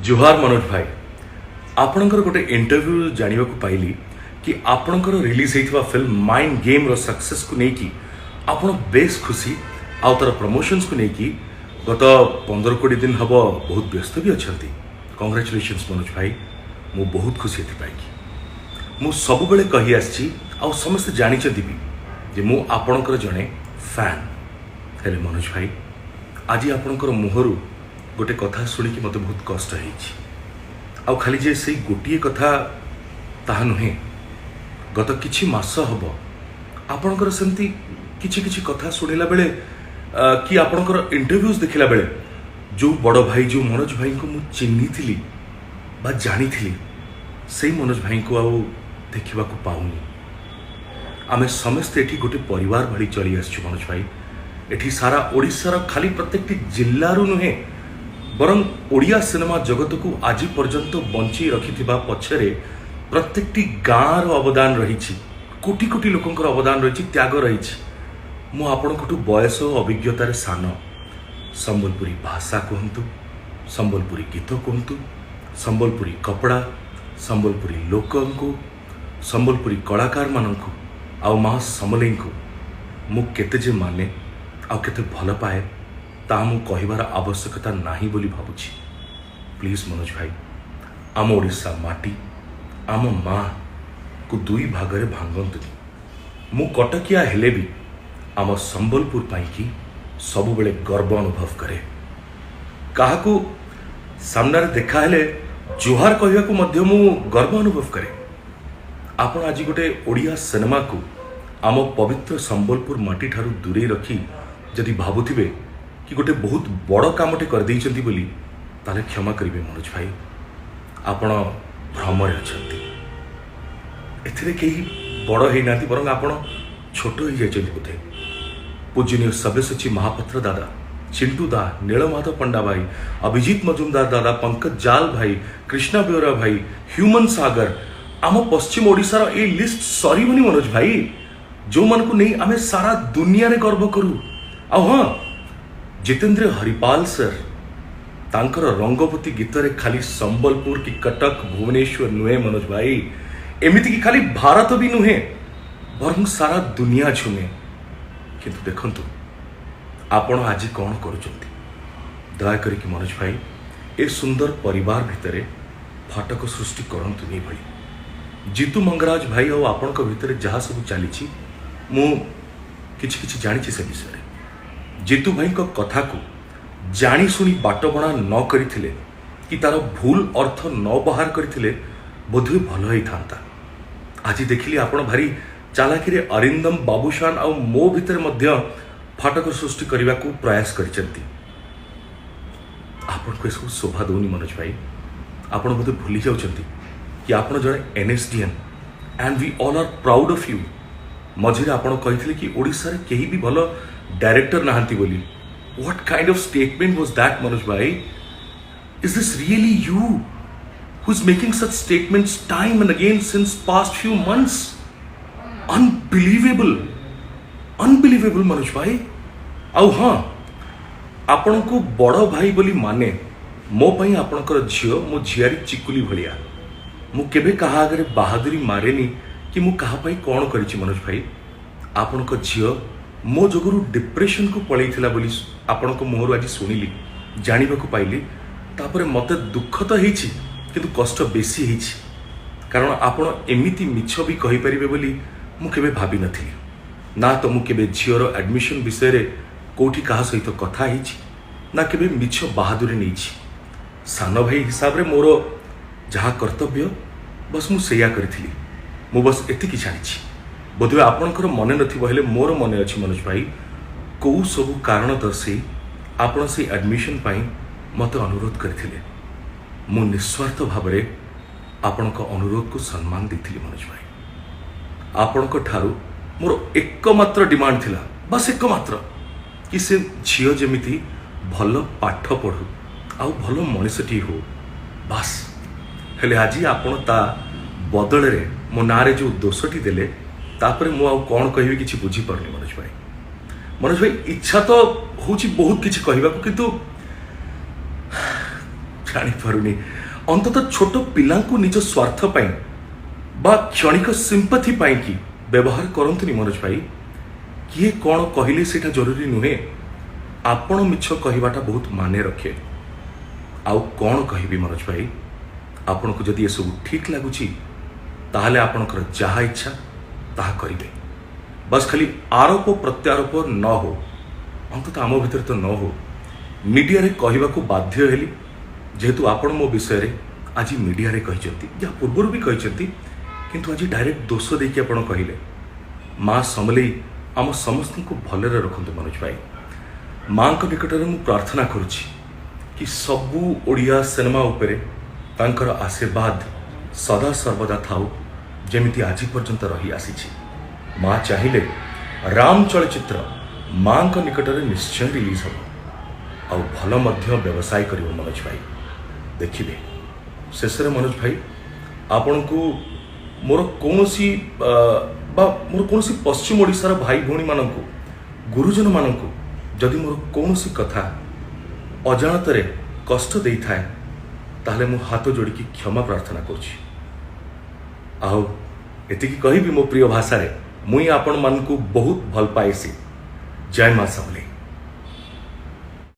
ଜୁହାର ମନୋଜ ଭାଇ। ଆପଣଙ୍କର ଗୋଟେ ଇଣ୍ଟରଭ୍ୟୁ ଜାଣିବାକୁ ପାଇଲି କି ଆପଣଙ୍କର ରିଲିଜ୍ ହେଇଥିବା ଫିଲ୍ମ ମାଇଣ୍ଡ ଗେମ୍ର ସକ୍ସେସ୍କୁ ନେଇକି ଆପଣ ବେଶ ଖୁସି ଆଉ ତାର ପ୍ରମୋସନ୍ସକୁ ନେଇକି ଗତ 15-20 ଦିନ ହେବ ବହୁତ ବ୍ୟସ୍ତ ବି ଅଛନ୍ତି। କଂଗ୍ରାଚୁଲେସନ୍ସ ମନୋଜ ଭାଇ, ମୁଁ ବହୁତ ଖୁସି ଏଥିପାଇଁକି। ମୁଁ ସବୁବେଳେ କହି ଆସିଛି ଆଉ ସମସ୍ତେ ଜାଣିଛନ୍ତି ବି ଯେ ମୁଁ ଆପଣଙ୍କର ଜଣେ ଫ୍ୟାନ୍। ହେଲେ ମନୋଜ ଭାଇ, ଆଜି ଆପଣଙ୍କର ମୁହଁରୁ ଗୋଟେ କଥା ଶୁଣିକି ମୋତେ ବହୁତ କଷ୍ଟ ହେଇଛି। ଆଉ ଖାଲି ଯେ ସେଇ ଗୋଟିଏ କଥା ତାହା ନୁହେଁ, ଗତ କିଛି ମାସ ହେବ ଆପଣଙ୍କର ସେମିତି କିଛି କିଛି କଥା ଶୁଣିଲା ବେଳେ କି ଆପଣଙ୍କର ଇଣ୍ଟରଭ୍ୟୁଜ୍ ଦେଖିଲା ବେଳେ ଯେଉଁ ବଡ଼ ଭାଇ, ଯେଉଁ ମନୋଜ ଭାଇଙ୍କୁ ମୁଁ ଚିହ୍ନିଥିଲି ବା ଜାଣିଥିଲି, ସେଇ ମନୋଜ ଭାଇଙ୍କୁ ଆଉ ଦେଖିବାକୁ ପାଉନି। ଆମେ ସମସ୍ତେ ଏଠି ଗୋଟେ ପରିବାର ଭଳି ଚଳି ଆସିଛୁ ମନୋଜ ଭାଇ। ଏଠି ସାରା ଓଡ଼ିଶାର ଖାଲି ପ୍ରତ୍ୟେକଟି ଜିଲ୍ଲାରୁ ନୁହେଁ, ବରଂ ଓଡ଼ିଆ ସିନେମା ଜଗତକୁ ଆଜି ପର୍ଯ୍ୟନ୍ତ ବଞ୍ଚେଇ ରଖିଥିବା ପଛରେ ପ୍ରତ୍ୟେକଟି ଗାଁର ଅବଦାନ ରହିଛି, କୋଟି କୋଟି ଲୋକଙ୍କର ଅବଦାନ ରହିଛି, ତ୍ୟାଗ ରହିଛି। ମୁଁ ଆପଣଙ୍କଠୁ ବୟସ ଓ ଅଭିଜ୍ଞତାରେ ସାନ। ସମ୍ବଲପୁରୀ ଭାଷା କୁହନ୍ତୁ, ସମ୍ବଲପୁରୀ ଗୀତ କୁହନ୍ତୁ, ସମ୍ବଲପୁରୀ କପଡ଼ା, ସମ୍ବଲପୁରୀ ଲୋକଙ୍କୁ, ସମ୍ବଲପୁରୀ କଳାକାରମାନଙ୍କୁ ଆଉ ମା ସମଲେଇଙ୍କୁ ମୁଁ କେତେ ଯେ ମାନେ ଆଉ କେତେ ଭଲ ପାଏ, ତାହା ମୁଁ କହିବାର ଆବଶ୍ୟକତା ନାହିଁ ବୋଲି ଭାବୁଛି। ପ୍ଲିଜ୍ ମନୋଜ ଭାଇ, ଆମ ଓଡ଼ିଶା ମାଟି, ଆମ ମାକୁ ଦୁଇ ଭାଗରେ ଭାଙ୍ଗନ୍ତୁନି। ମୁଁ କଟକିଆ ହେଲେ ବି ଆମ ସମ୍ବଲପୁର ପାଇଁକି ସବୁବେଳେ ଗର୍ବ ଅନୁଭବ କରେ। କାହାକୁ ସାମ୍ନାରେ ଦେଖାହେଲେ ଜୁହାର କହିବାକୁ ମଧ୍ୟ ମୁଁ ଗର୍ବ ଅନୁଭବ କରେ। ଆପଣ ଆଜି ଗୋଟେ ଓଡ଼ିଆ ସିନେମାକୁ ଆମ ପବିତ୍ର ସମ୍ବଲପୁର ମାଟିଠାରୁ ଦୂରେଇ ରଖି ଯଦି ଭାବୁଥିବେ କି ଗୋଟେ ବହୁତ ବଡ଼ କାମଟେ କରିଦେଇଛନ୍ତି ବୋଲି, ତାହେଲେ କ୍ଷମା କରିବେ ମନୋଜ ଭାଇ, ଆପଣ ଭ୍ରମରେ ଅଛନ୍ତି। ଏଥିରେ କେହି ବଡ଼ ହେଇନାହାନ୍ତି, ବରଂ ଆପଣ ଛୋଟ ହେଇଯାଇଛନ୍ତି ବୋଧେ। ପୂଜନୀୟ ସବ୍ୟସାଚୀ ମହାପାତ୍ର ଦାଦା, ଚିଣ୍ଟୁ ଦା, ନୀଳମାଧବ ପଣ୍ଡା ଭାଇ, ଅଭିଜିତ ମଜୁମଦାର ଦାଦା, ପଙ୍କଜ ଜାଲ ଭାଇ, କୃଷ୍ଣା ବେଉରା ଭାଇ, ହ୍ୟୁମାନ ସାଗର, ଆମ ପଶ୍ଚିମ ଓଡ଼ିଶାର ଏଇ ଲିଷ୍ଟ ସରିବନି ମନୋଜ ଭାଇ, ଯେଉଁମାନଙ୍କୁ ନେଇ ଆମେ ସାରା ଦୁନିଆରେ ଗର୍ବ କରୁ। ଆଉ ହଁ, ଜିତେନ୍ଦ୍ର ହରିପାଲ ସାର୍, ତାଙ୍କର ରଙ୍ଗବତୀ ଗୀତରେ ଖାଲି ସମ୍ବଲପୁର କି କଟକ, ଭୁବନେଶ୍ୱର ନୁହେଁ ମନୋଜ ଭାଇ, ଏମିତିକି ଖାଲି ଭାରତ ବି ନୁହେଁ, ବରଂ ସାରା ଦୁନିଆ ଝୁମେ। କିନ୍ତୁ ଦେଖନ୍ତୁ ଆପଣ ଆଜି କ'ଣ କରୁଛନ୍ତି। ଦୟା କରିକି ମନୋଜ ଭାଇ, ଏ ସୁନ୍ଦର ପରିବାର ଭିତରେ ଫାଟକ ସୃଷ୍ଟି କରନ୍ତୁନି ଏଭଳି। ଜିତୁ ମଙ୍ଗରାଜ ଭାଇ ଆଉ ଆପଣଙ୍କ ଭିତରେ ଯାହା ସବୁ ଚାଲିଛି, ମୁଁ କିଛି କିଛି ଜାଣିଛି ସେ ବିଷୟରେ। ଜିତୁ ଭାଇଙ୍କ କଥାକୁ ଜାଣିଶୁଣି ବାଟବଣା ନ କରିଥିଲେ କି ତାର ଭୁଲ ଅର୍ଥ ନ ବାହାର କରିଥିଲେ ବୋଧହୁଏ ଭଲ ହେଇଥାନ୍ତା। ଆଜି ଦେଖିଲି ଆପଣ ଭାରି ଚାଲାକିରେ ଅରିନ୍ଦମ, ବାବୁଶାନ ଆଉ ମୋ ଭିତରେ ମଧ୍ୟ ଫାଟକ ସୃଷ୍ଟି କରିବାକୁ ପ୍ରୟାସ କରିଛନ୍ତି। ଆପଣଙ୍କୁ ଏସବୁ ଶୋଭା ଦେଉନି ମନୋଜ ଭାଇ। ଆପଣ ବୋଧେ ଭୁଲି ଯାଉଛନ୍ତି କି ଆପଣ ଜଣେ ଏନ୍ଏସ୍ଡିଏନ୍ and we all are proud of you। ମଝିରେ ଆପଣ କହିଥିଲେ କି ଓଡ଼ିଶାରେ କେହି ବି ଭଲ ଡାଇରେକ୍ଟର ନାହାନ୍ତି ବୋଲି। What kind of statement was that, Manoj ଭାଇ? Is this really you who's making such statements time and again since past few months? Unbelievable, unbelievable, Manoj ଭାଇ। ଆଉ ହଁ, ଆପଣଙ୍କୁ ବଡ଼ ଭାଇ ବୋଲି ମାନେ ମୋ ପାଇଁ ଆପଣଙ୍କର ଝିଅ ମୋ ଝିଆରୀ ଚିକୁଲି ଭଳିଆ। ମୁଁ କେବେ କାହା ଆଗରେ ବାହାଦୁରୀ ମାରେନି କି ମୁଁ କାହା ପାଇଁ କ'ଣ କରିଛି। ମନୋଜ ଭାଇ, ଆପଣଙ୍କ ଝିଅ ମୋ ଯୋଗୁରୁ ଡିପ୍ରେସନକୁ ପଳେଇଥିଲା ବୋଲି ଆପଣଙ୍କ ମୁହଁରୁ ଆଜି ଶୁଣିଲି, ଜାଣିବାକୁ ପାଇଲି। ତାପରେ ମୋତେ ଦୁଃଖ ତ ହେଇଛି, କିନ୍ତୁ କଷ୍ଟ ବେଶୀ ହେଇଛି, କାରଣ ଆପଣ ଏମିତି ମିଛ ବି କହିପାରିବେ ବୋଲି ମୁଁ କେବେ ଭାବିନଥିଲି। ନା ତ ମୁଁ କେବେ ଝିଅର ଆଡମିସନ ବିଷୟରେ କୋଉଠି କାହା ସହିତ କଥା ହେଇଛି, ନା କେବେ ମିଛ ବାହାଦୁରୀ ନେଇଛି। ସାନ ଭାଇ ହିସାବରେ ମୋର ଯାହା କର୍ତ୍ତବ୍ୟ, ବସ୍ ମୁଁ ସେଇଆ କରିଥିଲି। ମୁଁ ବସ୍ ଏତିକି ଜାଣିଛି। ବୋଧହୁଏ ଆପଣଙ୍କର ମନେ ନଥିବ, ହେଲେ ମୋର ମନେ ଅଛି ମନୋଜ ଭାଇ, କୋଉ ସବୁ କାରଣ ଦର୍ଶାଇ ଆପଣ ସେଇ ଆଡମିସନ ପାଇଁ ମୋତେ ଅନୁରୋଧ କରିଥିଲେ। ମୁଁ ନିସ୍ୱାର୍ଥ ଭାବରେ ଆପଣଙ୍କ ଅନୁରୋଧକୁ ସମ୍ମାନ ଦେଇଥିଲି ମନୋଜ ଭାଇ। ଆପଣଙ୍କ ଠାରୁ ମୋର ଏକମାତ୍ର ଡିମାଣ୍ଡ ଥିଲା, ବାସ୍ ଏକମାତ୍ର, କି ସେ ଝିଅ ଯେମିତି ଭଲ ପାଠ ପଢ଼ୁ ଆଉ ଭଲ ମଣିଷଟିଏ ହଉ, ବାସ୍। ହେଲେ ଆଜି ଆପଣ ତା ବଦଳରେ ମୋ ନାଁରେ ଯେଉଁ ଦୋଷଟି ଦେଲେ, ତାପରେ ମୁଁ ଆଉ କ'ଣ କହିବି କିଛି ବୁଝିପାରୁନି ମନୋଜ ଭାଇ। ମନୋଜ ଭାଇ, ଇଚ୍ଛା ତ ହେଉଛି ବହୁତ କିଛି କହିବାକୁ, କିନ୍ତୁ ଛାଡ଼ନ୍ତୁ। ଜାଣିପାରୁନି। ଅନ୍ତତଃ ଛୋଟ ପିଲାଙ୍କୁ ନିଜ ସ୍ୱାର୍ଥ ପାଇଁ ବା କ୍ଷଣିକ ସିମ୍ପଥି ପାଇଁକି ବ୍ୟବହାର କରନ୍ତୁନି ମନୋଜ ଭାଇ। କିଏ କ'ଣ କହିଲେ ସେଇଟା ଜରୁରୀ ନୁହେଁ, ଆପଣ ମିଛ କହିବାଟା ବହୁତ ମାନେ ରଖେ। ଆଉ କ'ଣ କହିବି ମନୋଜ ଭାଇ, ଆପଣଙ୍କୁ ଯଦି ଏସବୁ ଠିକ୍ ଲାଗୁଛି, ତାହେଲେ ଆପଣଙ୍କର ଯାହା ଇଚ୍ଛା ତାହା କରିବେ। ବାସ୍ ଖାଲି ଆରୋପ ପ୍ରତ୍ୟାରୋପ ନ ହଉ, ଅନ୍ତତଃ ଆମ ଭିତରେ ତ ନ ହଉ। ମିଡ଼ିଆରେ କହିବାକୁ ବାଧ୍ୟ ହେଲି, ଯେହେତୁ ଆପଣ ମୋ ବିଷୟରେ ଆଜି ମିଡ଼ିଆରେ କହିଛନ୍ତି, ଯାହା ପୂର୍ବରୁ ବି କହିଛନ୍ତି, କିନ୍ତୁ ଆଜି ଡାଇରେକ୍ଟ ଦୋଷ ଦେଇକି ଆପଣ କହିଲେ। ମା ସମଲେଇ ଆମ ସମସ୍ତଙ୍କୁ ଭଲରେ ରଖନ୍ତୁ ମନୋଜ ଭାଇ। ମାଙ୍କ ନିକଟରେ ମୁଁ ପ୍ରାର୍ଥନା କରୁଛି କି ସବୁ ଓଡ଼ିଆ ସିନେମା ଉପରେ ତାଙ୍କର ଆଶୀର୍ବାଦ ସଦା ସର୍ବଦା ଥାଉ, ଯେମିତି ଆଜି ପର୍ଯ୍ୟନ୍ତ ରହି ଆସିଛି। ମା ଚାହିଁଲେ ରାମ ଚଳଚ୍ଚିତ୍ର ମାଙ୍କ ନିକଟରେ ନିଶ୍ଚୟ ରିଲିଜ୍ ହେବ ଆଉ ଭଲ ମଧ୍ୟ ବ୍ୟବସାୟ କରିବ ମନୋଜ ଭାଇ, ଦେଖିବେ। ଶେଷରେ ମନୋଜ ଭାଇ, ଆପଣଙ୍କୁ ମୋର କୌଣସି ବା ମୋର କୌଣସି ପଶ୍ଚିମ ଓଡ଼ିଶାର ଭାଇ ଭଉଣୀମାନଙ୍କୁ, ଗୁରୁଜନମାନଙ୍କୁ ଯଦି ମୋର କୌଣସି କଥା ଅଜାଣତରେ କଷ୍ଟ ଦେଇଥାଏ, ତାହେଲେ ମୁଁ ହାତ ଯୋଡ଼ିକି କ୍ଷମା ପ୍ରାର୍ଥନା କରୁଛି। ଆଉ ଏତିକି କହିବି ମୋ ପ୍ରିୟ ଭାଷାରେ, ମୁଇଁ ଆପଣମାନଙ୍କୁ ବହୁତ ଭଲ ପାଏସି। ଜୟ ମା ସମଲେଇ।